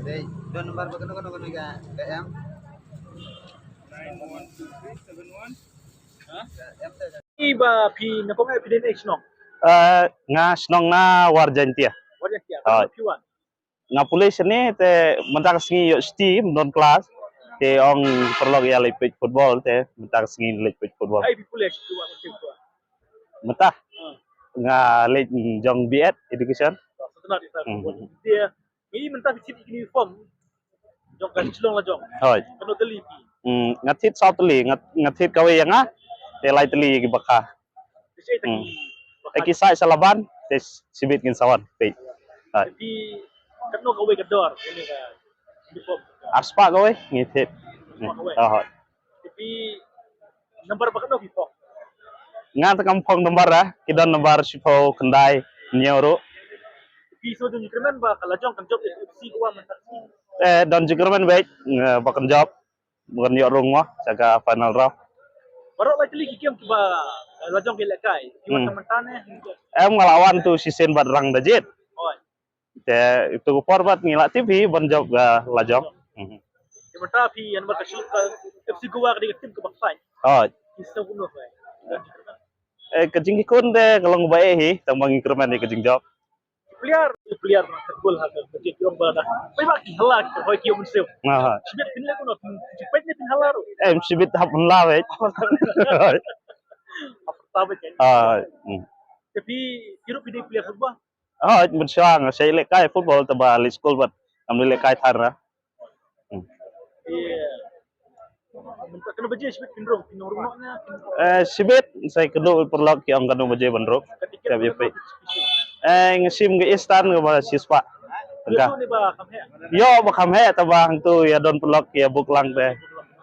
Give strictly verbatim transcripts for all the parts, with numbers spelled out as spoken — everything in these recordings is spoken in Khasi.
Dei, don number ba kano kano kano ka, ka em. Iba phi na kong phi dei ne shnong. Eh, nga shnong na War Jaintia. War Jaintia. Hoi. Phi wan. Nga pule shane te mynta ka sngi ïoh shti don klas. Te ong paralok ïa leit peit football te mynta ka sngi leit peit football. Ai phi pule shti wan shti wan. Mynta. Hmm. Nga leit jong B Ed education. Satu na di sana. Hmm. Dia Ngi mynta phi thied ïa ki uniform jong ka shlong la jong. Hoi. Kano tylli phi? Hmm, nga thied saw tylli, nga, nga thied kawei ïa nga. Te lai tylli ïa ki bakha. Te sa ïa ki bakha. Ki sa ïa sa laban, te shibit ngin sa wan. Peit. Hoi. Te phi katno kawei ka dor kane ka uniform? Arspah kawei ngi thied. Arspah kawei. Hoi. Te phi number ba katno phi phong? Nga te kam phong number ah, ki don number shiphew khyndai hynñiew ruh. Phi sngewthuh jingkyrmen ba ka la jong kan jop F C Goa mynta. Eh, don jingkyrmen beit, eh, ba kan jop, ba kan ïoh rung mo sha ka final round. Baroh lai tylli ki game kiba la jong ki lehkai. Ki wan mynta ne? Em nga la wan tu shisien bad rang da jied. Hoi. Te itu ka por bad ngi la tip hi ban jop ka la jong. Mhm. Te mynta phi ïa namar ka shu ka F C Goa ka dei ka tim kaba khlaiñ. Hoi. Ki sngewbha kumno phi? Eh, ka jingkyrmen te ka long ba eh hi, tang ba ngi kyrmen ïa ka jingjop. Player, player na ka gol ha ka ka jingkyrmen ba da. Pai ba ki hala ki hoi ki ïoh mynsiem. Aha. Shibit phin leh kumno phin peit ne phin hala ruh. Eh, shibit hap hala wei. Hap ta ba chen. Ah, hmm. Te phi, phi ruh phi dei player ha ba. Oh, mynshuwa nga shait lehkai football tang ba leit skul bad ngam lehkai thar na. Hmm. Iya. Mynta katno baje shibit phin rung, phin rung noh ne? Eh, shibit, sa ïakynduh paralok ki ong katno baje ban rung. Ka tiket katno baje? Eh, nga shim ka Eastern kaba shispah. Ïoh ne ba kham heh? Ïoh ba kham heh tang ba hangtu ïa don paralok ïa book lang te.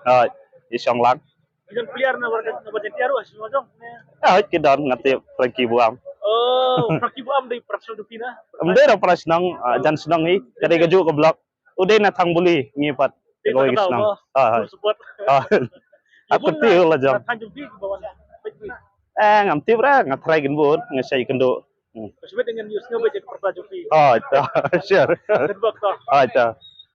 Oh, ïa shong lang. Jan player na War, na War Jaintia ruh, shu jong ne? Ah, ki don nga tip Frankie Buam. Oh, Frankie Buam dei para shnong jong phi na? Em dei da para shnong, ah, jan shnong hi, ka dei kajuh ka block. U dei na Thangbuli ngi pat. Te kawei ka shnong. Ah, full support. Ah. Aku tiu la jong. Than jong phi ba wan. Eh, ngam tip ra, nga try kin bud, nga shait ïakynduh. Hmm. Ka shibit ngan ïohsngew bad ka parta jong phi. Oh, ita. Sure. Network ta. Oh, ita.